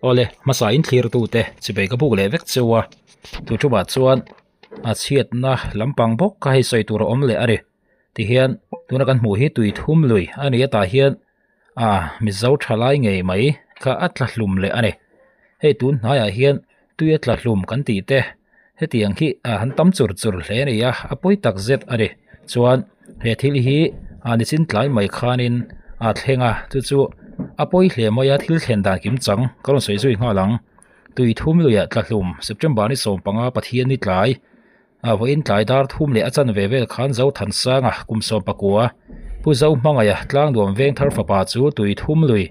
Awle, hmasa in thlir tute chibei ka buk leh vek cheu a, tu thumah chuan a chhiatna lampang bawk kha hei sawi tur a awm leh a ni. Tihian tuna kan hmuh hi tui thum lui a ni a tah hian ah Mizo thalai ngei mai kha a tla hlum leh a ni. Hei tun hnaiah hian tui a tla hlum kan tih te hetiang hi ah an tam chur chur hle a ni a, a pawi tak zet a ni. Chuan he thil hi ah nichin tlai mai khanin a thleng a chu chu a pawi hle mai a thil thlen dan kim chang ka rawn sawi zui nghal ang. Tui thum luiah tla hlum September ni 15 Pathian ni tlai A vawiin tlai dar thum leh a chanve vel khan Zothansanga kum 19 Pu Zohmangaia tlangduam veng thar fapa chu tui thum lui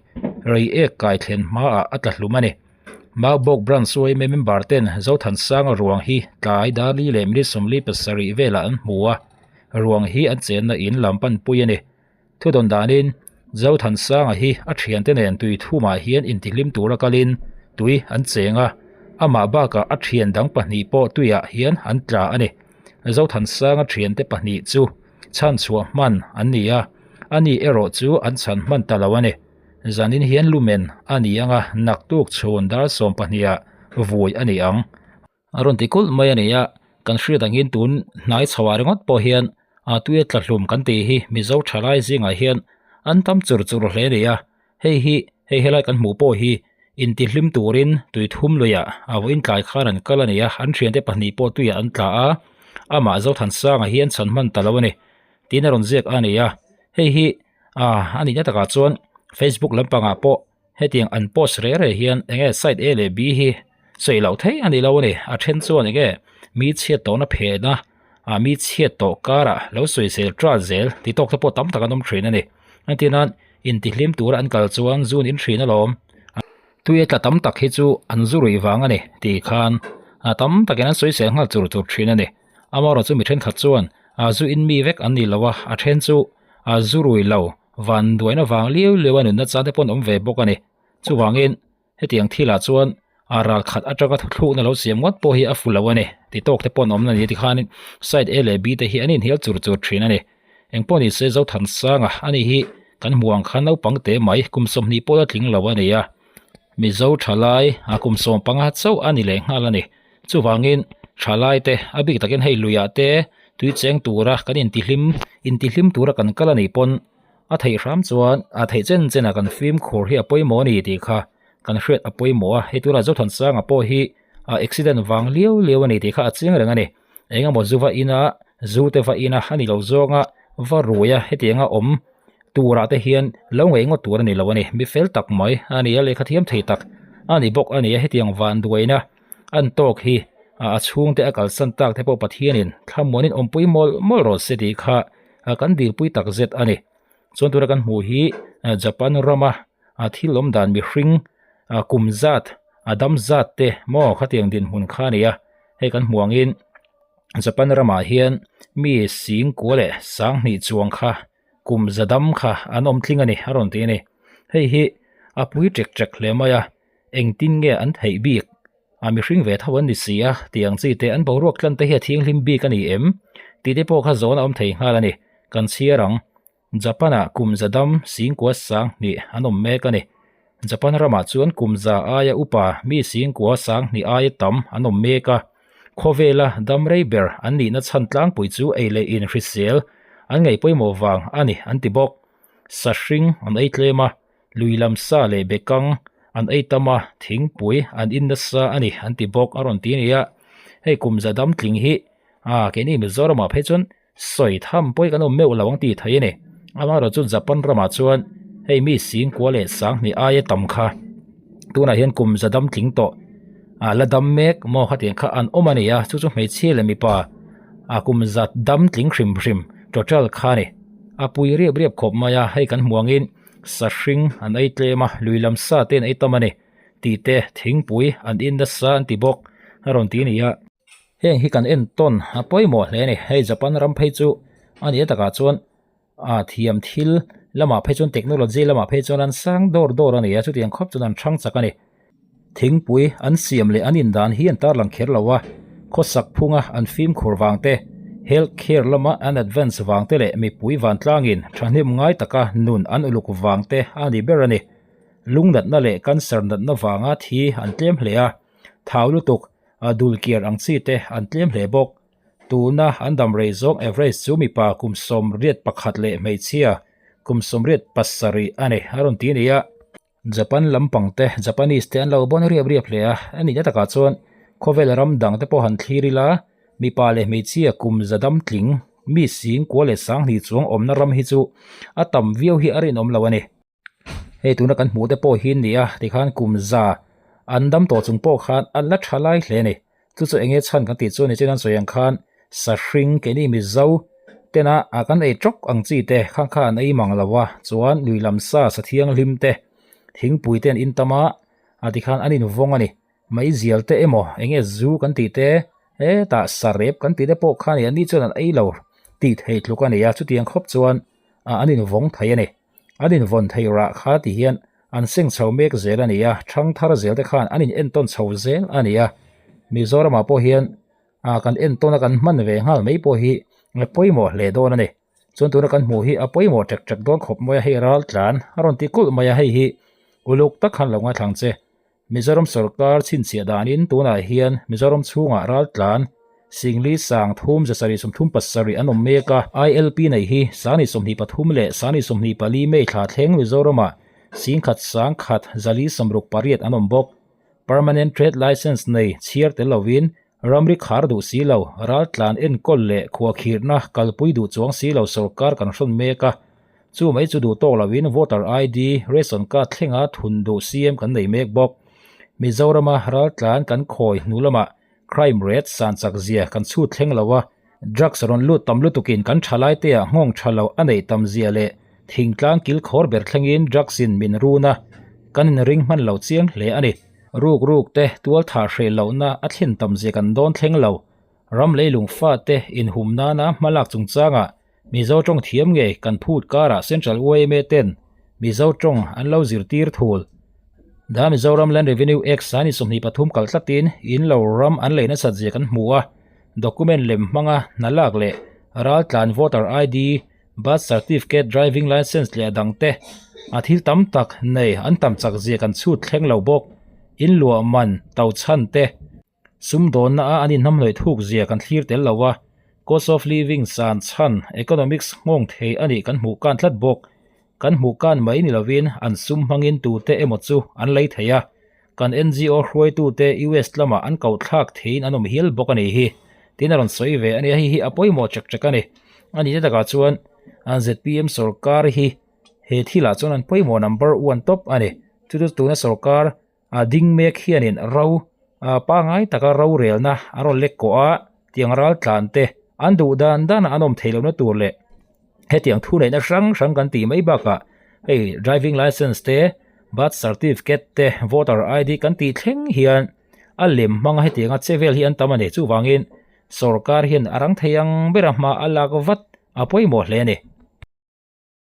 rei ek kai thlen hmaah a tla hlum a ni. Maubawk Branch yma member ten Zothansanga ruang hi tlai dar li leh minute 47 velah an hmu a, ruang hi an chenna in lam panpui a ni. Thudawn danin Zothansanga hi a thiante nen tui thumah hian intihlim tura kalin tui an cheng a, amah bakah a thian dang pahnih pawh tuiah hian an tla a ni. Zothansanga thiante pahnih chu chhanchhuah hman an ni a, ani erawh chu an chhan hman ta lo a ni. Zanin hian lumen a ni ang a, naktuk chhun dar 12 ah vui a ni ang. A rawn ti kulh mai a ni a, kan hriat angin tun hnai chho ah ringawt pawh hian a tuia tla hlum kan tih hi Mizo thalai zingah hian an tam chur chur hle a ni a, hei hi hei helai kan hmuh pawh hi intihlim turin tui thum luiah a vawiin tlai khan an kal a ni a, an thiante pahnih pawh tuiah an tla a, amah Zothansanga hi an chhan hman ta lo a ni tiin a rawn ziak a ni a, hei hi ah a nihna takah chuan Facebook lampangah pawh. Hetiang an post reh reh hian enge side A leh B hi sawi loh theih a ni lo a ni. A then chuan enge mi chhiat tawhna phehna ah mi chhiat tawh karah lo sawi zel tral zel ti tawk te pawh tam tak an awm thin a ni. Engtin nan intihlim tura an kal chuan zun in thin alawm. Tui a tla tam tak hi chu an zu ruih vang a ni tih khan a tam takin an sawi sel nghal chur chur thin a ni. Amaherawhchu mi thenkhat chuan a zu in mi vek an ni lo a, a then chu a zu rui lo. Van duaina vang liau liau a nunna chante pawh an awm ve bawk a ni. Chuvangin hetiang thilah chuan a ral khat atanga thuthlukna lo siam ngawt pawh hi a fu lo a ni. Ti tawk te pawh an awm na ni tikhanin side A leh B te hi an inhel chur chur thin a ni. Engpawh ni se Zothansanga a ni hi kan hmuh ang khan naupang te mai kum 20 pawh la tling lo a ni a. Mizo thalai a kum 15 chauh a ni leh nghal a ni. Chuvangin thalai te a bik takin hei luiah te tui cheng tura kan intihlim intihlim tura kan kal a nih pawn a theih hram chuan a theih chen chen ah kan fimkhur hi a pawimawh a ni tih kha kan hriat a pawimawh a hei tunah Zothansanga pawh hi a accident vang liau liau a ni tih kha a chiang reng a ni eng emaw zu va ina zu te va ina a ni lo zawnga va rui a hetianga awm turah te hian lo ngaih ngawt tur a ni lo a ni mi fel tak mai a ni a lehkha thiam thei tak a ni bawk a ni a hetiang van duaina an tawk hi a chhungte a kalsan tak te pawh Pathianin thlamuanin awmpui mawlh mawlh rawh se tih kha kan dilpui tak zet a ni. Chuan tuna kan hmuh hi Japan rama thil awm dan mihring kum zat a dam zat te maw khatiang dinhmun kha a ni a hei kan hmuh angin Japan ramah hian mi singkua leh sanghnih chuang kha kum za dam kha an awm tling a ni a rawn ti a ni. Hei hi a pui ṭek ṭek hle mai a. Engtin nge an theih bik? A mihring ve tho an ni si a, tih ang chi te an boruak tlan te hi a thianghlim bik a ni em? Tih te pawh kha zawn a awm thei nghal a ni. Kan chhiar ang. Japan ah kum za dam singkua sang hnih an awm mek a ni. Japan ramah chuan kum za aia upa mi singkua sang hnih aia tam an awm mek a. Khawvela dam rei ber an nihna chhan tlangpui chu ei leh in hrisel an ngaih pawimawh vang a ni an ti bawk. Sahring an ei tlem a. Lui lam sa leh bekang an ei tam a, thingpui an in nasa a ni an ti bawk a rawn ti a ni a. Hei kum za dam tling hi a keini Mizoramah phei chuan sawi tham pawh hi kan awm meuh lo ang tih thei a ni. Amaherawhchu chu Japan ramah chuan hei mi singkua leh sanghnih aia tam kha tunah hian kum za dam tling tawh a la dam mek maw khatiang kha an awm a ni a, chu chu hmeichhia leh mipa a kum za dam tling hrim hrim total kha a ni. A pui riap riap khawp mai a, hei kan hmuh angin. Sahring an ei tlem a, lui lam sa te an ei tam a ni tih te thingpui an in nasa an ti bawk a rawn ti a ni a. Heng hi kan en tawn a pawimawh hle a ni. Hei Japan ram phei chu a nih takah chuan a thiam thil lamah phei chuan technology lamah phei chuan an sang dawr dawr a ni a, chutiang khawp chuan an thang chak a ni. Thingpui an siam leh an indan hi an tarlang kher lo a, khawsak phunga an fimkhur vang te, health care lama an advance vang te leh mipui vantlangin thahnem ngai taka nun an uluk vang te a ni ber a ni. Lungnatna leh cancer natna vanga thi an tlem hle a, thau lutuk, dul kiar ang chi te an tlem hle bawk. Tuna an dam rei zawng average chu mipa kum 81 leh hmeichhia kum 87 a ni, a rawn ti a ni a. Japan lampang te, Japanese te an lo bawn riap riap hle a, a nihna takah chuan khawvel ram dang te pawh han thlir ila, mipa leh hmeichhia kum za dam tling, mi sing kua leh sanghnih chuang awmna ram hi chu a tam viau hi a rinawm lo a ni. Hei tuna kan hmuh te pawh hi ni a, tikhan kum za an dam tawh chung pawh khan an la tha lai hle a ni. Chu chu enge chhan kan tih chu ni chin an sawi ang khan sahring keini Mizo tena ah kan ei tawk ang chi te khang kha an ei mang lo a, chuan lui lam sa sa thianghlim te thingpui te an in tam a, ah tikhan an invawng a ni. Meizial te emaw enge zu kan tih te hetah sarep kan tih te pawh kha a ni, an ni chuan an ei lo tih thei tluk a ni a, chutiang khawp chuan ah an invawng thei a ni. An invawn thei rah kha ti hian an seng chho mek zel a ni a, thang thar zel te khan an in entawn chho zel a ni a. Mizoramah pawh hian ah kan entawn a kan hman ve nghal mai pawh hi a pawimawh hle dawn a ni. Chuan tuna kan hmuh hi a pawimawh ṭek ṭek dawn khawp mai a, hei ral tlan a rawn ti kulh mai a, hei hi uluk tak khan lo ngaithlang che. Mizoram sorkar chhinchhiah danin tunah hian Mizoram chhungah raltlan Singli sang thum zasarih 37 an awm mek a, ILP nei hi sangni 23 leh sangni 24 May thla thleng Mizoramah singkhat sang khat zali 68 an awm bawk. Permanent Trade Licence nei chhiar tel lovin ramri khar duh si lo, raltlan enkawl leh khuahkhirhna kalpui duh chuang si lo sorkar kan hrawn mek a, Chu mai chu duh tawk lovin voter ID, ration card thlenga thun duh CM kan nei mek bawk. Mizorama raltlan kan khawi hnu lamah crime rate san chak zia kan chhut thleng lo a, drugs rawn lut tam lutukin kan thalai te ah nghawng tha lo a neih tam zia leh thingtlang kil khawr ber thlengin drugs in min run a, kan inring hman lo chiang hle a ni. Ruk ruk te tual thah hreh lohna a thlen tam zia kan dawn thleng lo. Ram leilung fate inhum nana hmalak chungchangah Mizo tawng thiam ngei kan phut karah Central yma ten Mizo tawng an lo zirtir thul. The Mizoram Land Revenue Act sani 23 kal tlatin in lo ram an lei nasat zia kan hmu a, document lem hmanga hna lak leh raltlan voter ID, birth certificate, driving licence leh a dang te a thil tam tak nei an tam chak zia kan chhut thleng lo bawk. In luah man to chhan te. Sumdawnna a an inhnamhlawih thuk zia kan thlir tel lo a, cost of living san chhan economics nghawng thei a nih kan hmuh kan tlat bawk. Kan hmuh kan mai ni lovin an sum hmangin tute emaw chu an lei thei a, kan NGO hruaitute US lamah an koh thlak theiin an awm hial bawk a nih hi. Tin a rawn sawi ve a nia, hei hi a pawimawh chek chek a ni. A nihna takah chuan an zpm sorkar hi he thilah chuan an pawimawh number one tawp a ni. Chu chu tuna sorkar A ding mek hianin ro pangai taka rorelna a rawn lek kawh a, tiang ral tlan te an duh dan dan a an awm theih lohna tur leh hetiang thu neihna hrang hrang kan tih mai bakah hei driving licence te birth certificate te voter ID kan tih thleng hian a lem hmanga hetianga che vel hi an tam a ni. Chuvangin sorkar hian a rang thei ang bera hma a lak vat a pawimawh hle a ni.